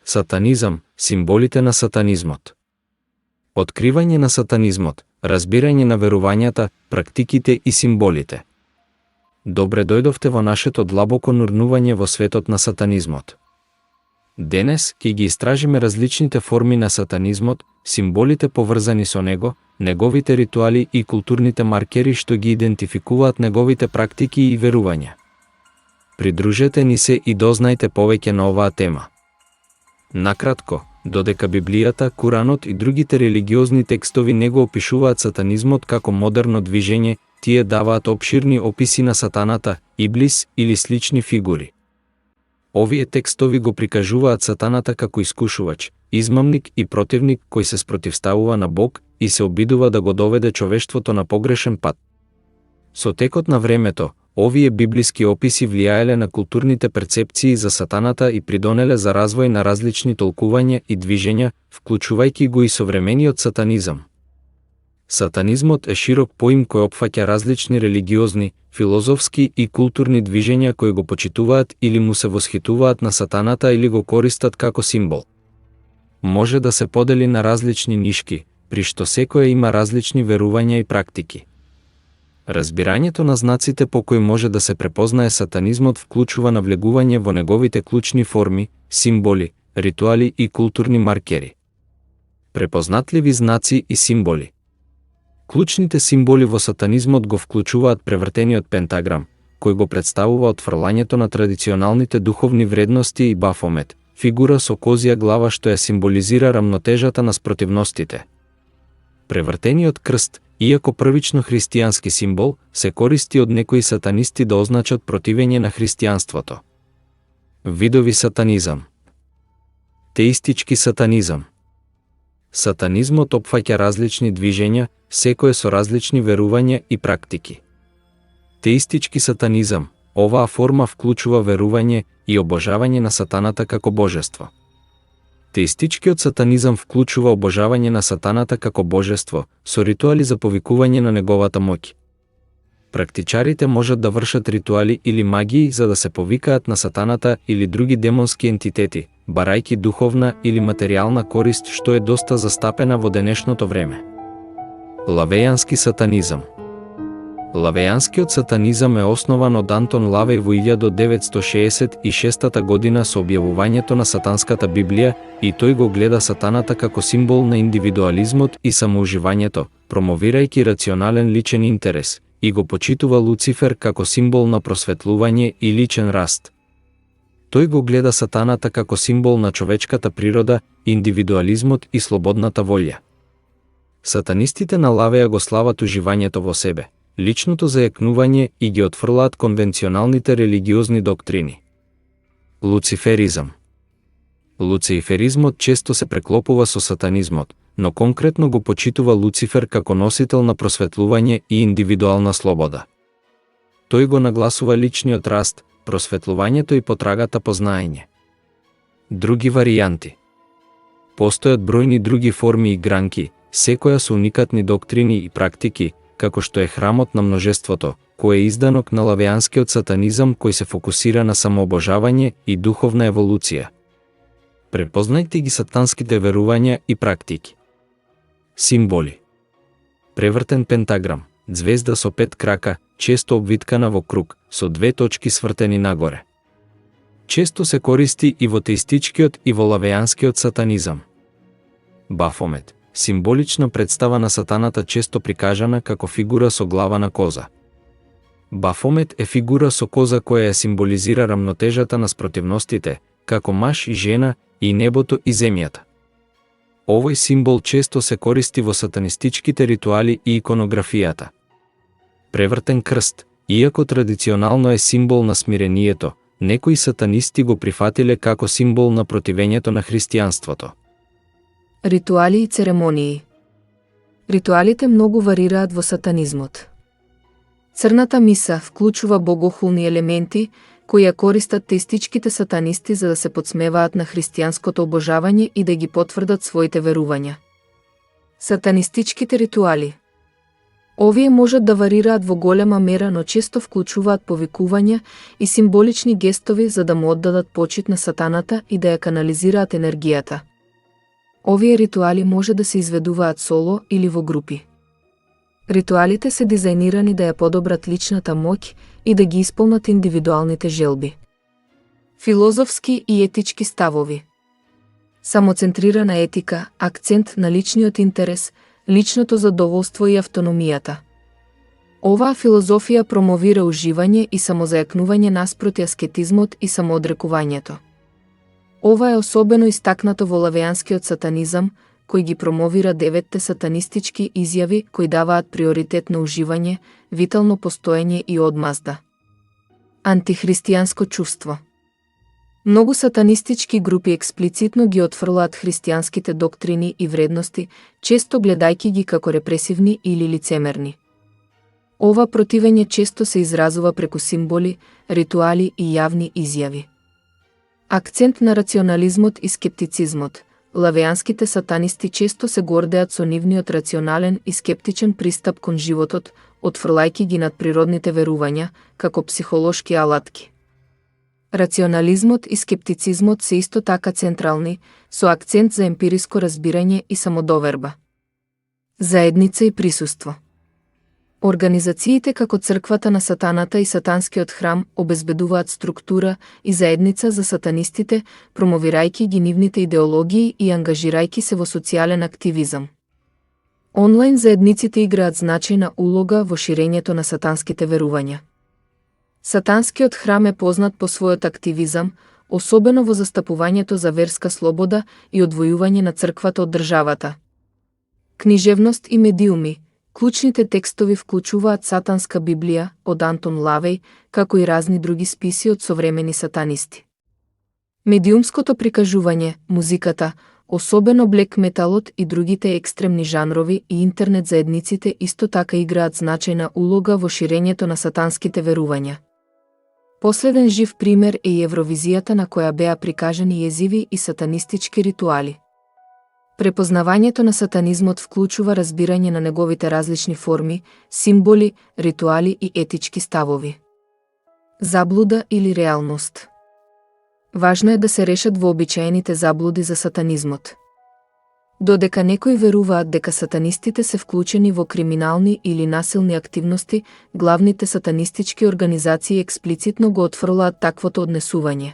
Сатанизам, символите на сатанизмот. Откривање на сатанизмот, разбирање на верувањата, практиките и символите. Добре дојдовте во нашето длабоко нурнување во светот на сатанизмот. Денес ќе ги истражиме различните форми на сатанизмот, символите поврзани со него, неговите ритуали и културните маркери што ги идентификуваат неговите практики и верувања. Придружете ни се и дознајте повеќе на оваа тема. Накратко, додека Библијата, Куранот и другите религиозни текстови не го опишуваат сатанизмот како модерно движење, тие даваат обширни описи на сатаната, Иблис или слични фигури. Овие текстови го прикажуваат сатаната како искушувач, измамник и противник кој се спротивставува на Бог и се обидува да го доведе човештвото на погрешен пат. Со текот на времето, овие библиски описи влијаеле на културните перцепции за сатаната и придонеле за развој на различни толкувања и движења, вклучувајќи го и современиот сатанизам. Сатанизмот е широк поим кој опфаќа различни религиозни, филозофски и културни движења кои го почитуваат или му се восхитуваат на сатаната или го користат како символ. Може да се подели на различни нишки, при што секоја има различни верувања и практики. Разбирањето на знаците по кои може да се препознае сатанизмот вклучува навлегување во неговите клучни форми, символи, ритуали и културни маркери. Препознатливи знаци и символи. Клучните символи во сатанизмот го вклучуваат превртениот пентаграм, кој го представува отфрлањето на традиционалните духовни вредности и Бафомет, фигура со козја глава што ја символизира рамнотежата на спротивностите. Превртениот крст, иако првично христијански символ, се користи од некои сатанисти да означат противење на христијанството. Видови сатанизам. Теистички сатанизам. Сатанизмот опфаќа различни движења, секое со различни верувања и практики. Теистички сатанизам, оваа форма вклучува верување и обожавање на сатаната како божество. Теистичкиот сатанизам вклучува обожавање на сатаната како божество, со ритуали за повикување на неговата моќ. Практичарите можат да вршат ритуали или магии за да се повикаат на сатаната или други демонски ентитети, барајки духовна или материјална корист што е доста застапена во денешното време. Лавејански сатанизам. Лавејанскиот сатанизам е основан од Антон Лавеј во 1966 година со објавувањето на сатанската Библија и тој го гледа сатаната како символ на индивидуализмот и самоуживањето, промовирајќи рационален личен интерес, и го почитува Луцифер како символ на просветлување и личен раст. Тој го гледа сатаната како символ на човечката природа, индивидуализмот и слободната волја. Сатанистите на Лавеја го слават уживањето во себе, личното зајакнување и ги отфрлаат конвенционалните религиозни доктрини. Луциферизам. Луциферизмот често се преклопува со сатанизмот, но конкретно го почитува Луцифер како носител на просветлување и индивидуална слобода. Тој го нагласува личниот раст, просветлувањето и потрагата по знаење. Други варијанти. Постојат бројни други форми и гранки, секоја со уникатни доктрини и практики, како што е храмот на множеството, кој е изданок на лавејанскиот сатанизам кој се фокусира на самообожавање и духовна еволуција. Препознајте ги сатанските верувања и практики. Символи. Превртен пентаграм, ѕвезда со 5 крака, често обвиткана во круг, со 2 точки свртени нагоре. Често се користи и во теистичкиот и во лавејанскиот сатанизам. Бафомет, символична представа на сатаната често прикажана како фигура со глава на коза. Бафомет е фигура со коза која ја символизира рамнотежата на спротивностите, како маж и жена, и небото и земјата. Овој символ често се користи во сатанистичките ритуали и иконографијата. Превртен крст, иако традиционално е символ на смирението, некои сатанисти го прифатиле како символ на противењето на христијанството. Ритуали и церемонии. Ритуалите многу варираат во сатанизмот. Црната миса вклучува богохулни елементи, кои ја користат теистичките сатанисти за да се подсмеваат на христијанското обожавање и да ги потврдат своите верувања. Сатанистичките ритуали. Овие можат да варираат во голема мера, но често вклучуваат повикувања и символични гестови за да му оддадат почит на сатаната и да ја канализираат енергијата. Овие ритуали може да се изведуваат соло или во групи. Ритуалите се дизајнирани да ја подобрат личната моќ и да ги исполнат индивидуалните желби. Филозофски и етички ставови. Самоцентрирана етика, акцент на личниот интерес, личното задоволство и автономијата. Оваа филозофија промовира уживање и самозајакнување наспроти аскетизмот и самоодрекувањето. Ова е особено истакнато во лавејанскиот сатанизам, кој ги промовира 9 сатанистички изјави кои даваат приоритет на уживање, витално постоење и одмазда. Антихристијанско чувство. Многу сатанистички групи експлицитно ги отфрлаат христијанските доктрини и вредности, често гледајќи ги како репресивни или лицемерни. Ова противење често се изразува преку символи, ритуали и јавни изјави. Акцент на рационализмот и скептицизмот. Лавејанските сатанисти често се гордеат со нивниот рационален и скептичен пристап кон животот, отфрлајќи ги над природните верувања, како психолошки алатки. Рационализмот и скептицизмот се исто така централни, со акцент за емпириско разбирање и самодоверба. Заедница и присуство. Организациите како црквата на сатаната и сатанскиот храм обезбедуваат структура и заедница за сатанистите, промовирајќи ги нивните идеологии и ангажирајќи се во социјален активизам. Онлайн заедниците играат значајна улога во ширењето на сатанските верувања. Сатанскиот храм е познат по својот активизам, особено во застапувањето за верска слобода и одвојување на црквата од државата. Книжевност и медиуми. Клучните текстови вклучуваат Сатанска Библија од Антон Лавеј, како и разни други списи од современи сатанисти. Медиумското прикажување, музиката, особено блек металот и другите екстремни жанрови и интернет заедниците исто така играат значајна улога во ширењето на сатанските верувања. Последен жив пример е и Евровизијата на која беа прикажани језиви и сатанистички ритуали. Препознавањето на сатанизмот вклучува разбирање на неговите различни форми, символи, ритуали и етички ставови. Заблуда или реалност. Важно е да се решат вообичаените заблуди за сатанизмот. Додека некои веруваат дека сатанистите се вклучени во криминални или насилни активности, главните сатанистички организации експлицитно го отфрлаат таквото однесување.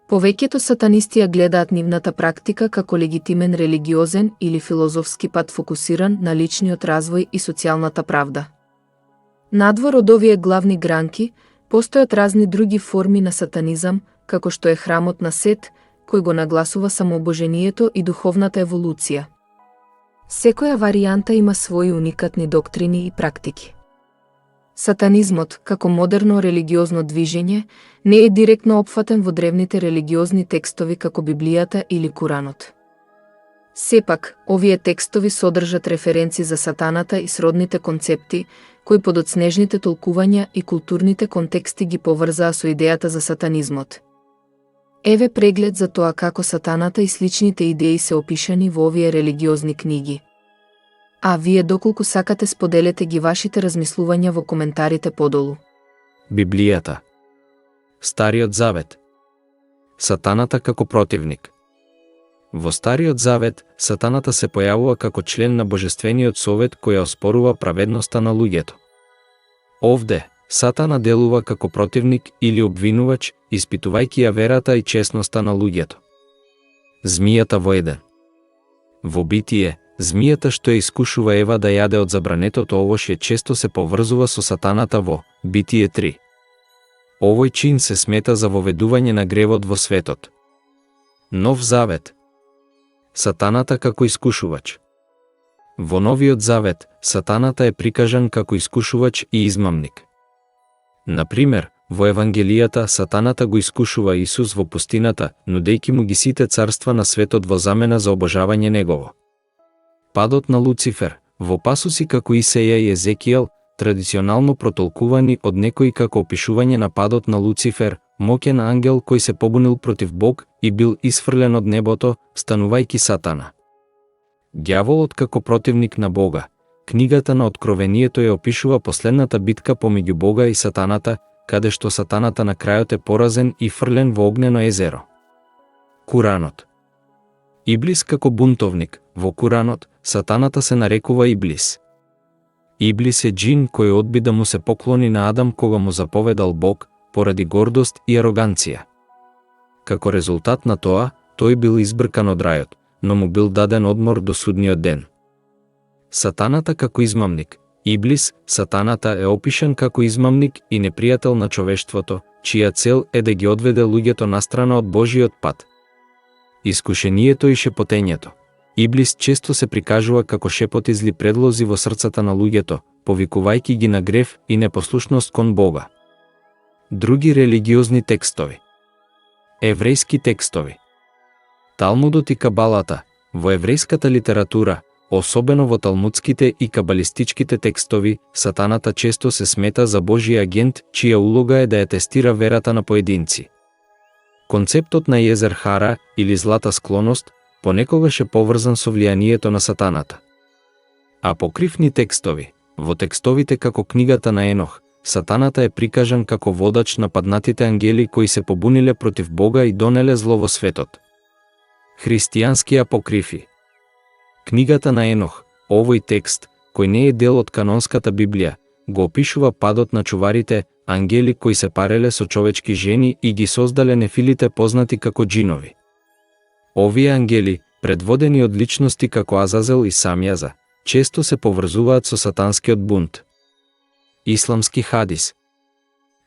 Повеќето сатанисти ја гледаат нивната практика како легитимен религиозен или филозофски пат фокусиран на личниот развој и социјалната правда. Надвор од овие главни гранки, постојат разни други форми на сатанизам, како што е храмот на Сет, кој го нагласува самообожението и духовната еволуција. Секоја варијанта има своји уникатни доктрини и практики. Сатанизмот, како модерно религиозно движење, не е директно опфатен во древните религиозни текстови како Библијата или Куранот. Сепак, овие текстови содржат референци за сатаната и сродните концепти, кои подот снежните толкувања и културните контексти ги поврзаа со идејата за сатанизмот. Еве преглед за тоа како сатаната и сличните идеи се опишани во овие религиозни книги. А вие доколку сакате споделете ги вашите размислувања во коментарите подолу. Библијата. Стариот завет. Сатаната како противник. Во Стариот завет, сатаната се појавува како член на Божествениот совет кој ја оспорува праведноста на луѓето. Овде, Сатана делува како противник или обвинувач, испитувајќи ја верата и честноста на луѓето. Змијата во Еден. Во Битие, змијата што ја искушува Ева да јаде од забранетото овошје често се поврзува со сатаната во Битие 3. Овој чин се смета за воведување на гревот во светот. Нов завет. Сатаната како искушувач. Во Новиот завет, сатаната е прикажан како искушувач и измамник. Например, во Евангелијата сатаната го искушува Исус во пустината, нудејќи му ги сите царства на светот во замена за обожавање негово. Падот на Луцифер, во пасуси како Исеја и Езекијел, традиционално протолкувани од некои како опишување на падот на Луцифер, моќен ангел кој се побунил против Бог и бил исфрлен од небото, станувајќи сатана. Ѓаволот како противник на Бога, книгата на Откровението ја опишува последната битка помеѓу Бога и сатаната, каде што сатаната на крајот е поразен и фрлен во огнено езеро. Куранот. Иблис како бунтовник. Во Куранот, сатаната се нарекува Иблис. Иблис е джин кој одби да му се поклони на Адам кога му заповедал Бог, поради гордост и ароганција. Како резултат на тоа, тој бил избркан од рајот, но му бил даден одмор до судниот ден. Сатаната како измамник. Иблис, сатаната е опишан како измамник и непријател на човештвото, чија цел е да ги одведе луѓето настрана од Божиот пат. Искушението и шепотењето. Иблис често се прикажува како шепоти зли предлози во срцата на луѓето, повикувајќи ги на грев и непослушност кон Бога. Други религиозни текстови. Еврејски текстови. Талмудот и Кабалата. Во еврејската литература, особено во талмудските и кабалистичките текстови, сатаната често се смета за Божји агент, чија улога е да ја тестира верата на поединци. Концептот на Језер Хара или злата склоност понекогаш е поврзан со влијанието на сатаната. Апокривни текстови. Во текстовите како книгата на Енох, сатаната е прикажан како водач на паднатите ангели кои се побуниле против Бога и донеле зло во светот. Христијански апокрифи. Книгата на Енох, овој текст, кој не е дел од канонската Библија, го опишува падот на чуварите, ангели кои се пареле со човечки жени и ги создале нефилите познати како джинови. Овие ангели, предводени од личности како Азазел и Самјаза, често се поврзуваат со сатанскиот бунт. Исламски хадис.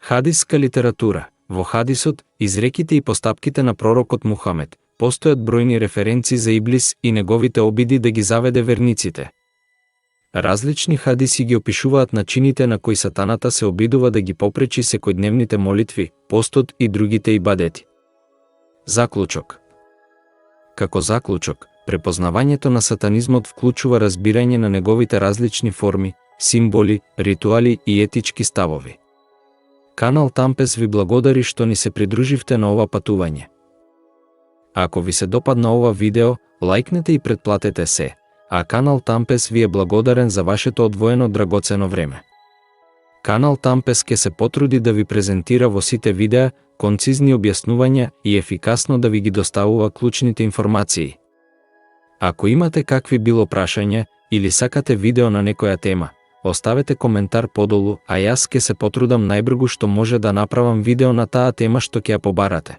Хадиска литература. Во хадисот, изреките и постапките на пророкот Мухамед, постојат бројни референци за Иблис и неговите обиди да ги заведе верниците. Различни хадиси ги опишуваат начините на кои сатаната се обидува да ги попречи секојдневните молитви, постот и другите ибадети. Заклучок. Како заклучок, препознавањето на сатанизмот вклучува разбирање на неговите различни форми, символи, ритуали и етички ставови. Канал Тампес ви благодари што ни се придруживте на ова патување. Ако ви се допадна ова видео, лајкнете и претплатете се, а Канал Тампес ви е благодарен за вашето одвоено драгоцено време. Канал Тампес ке се потруди да ви презентира во сите видеа концизни објаснувања и ефикасно да ви ги доставува клучните информации. Ако имате какви било прашања или сакате видео на некоја тема, оставете коментар подолу, а јас ке се потрудам најбргу што може да направам видео на таа тема што ќе ја побарате.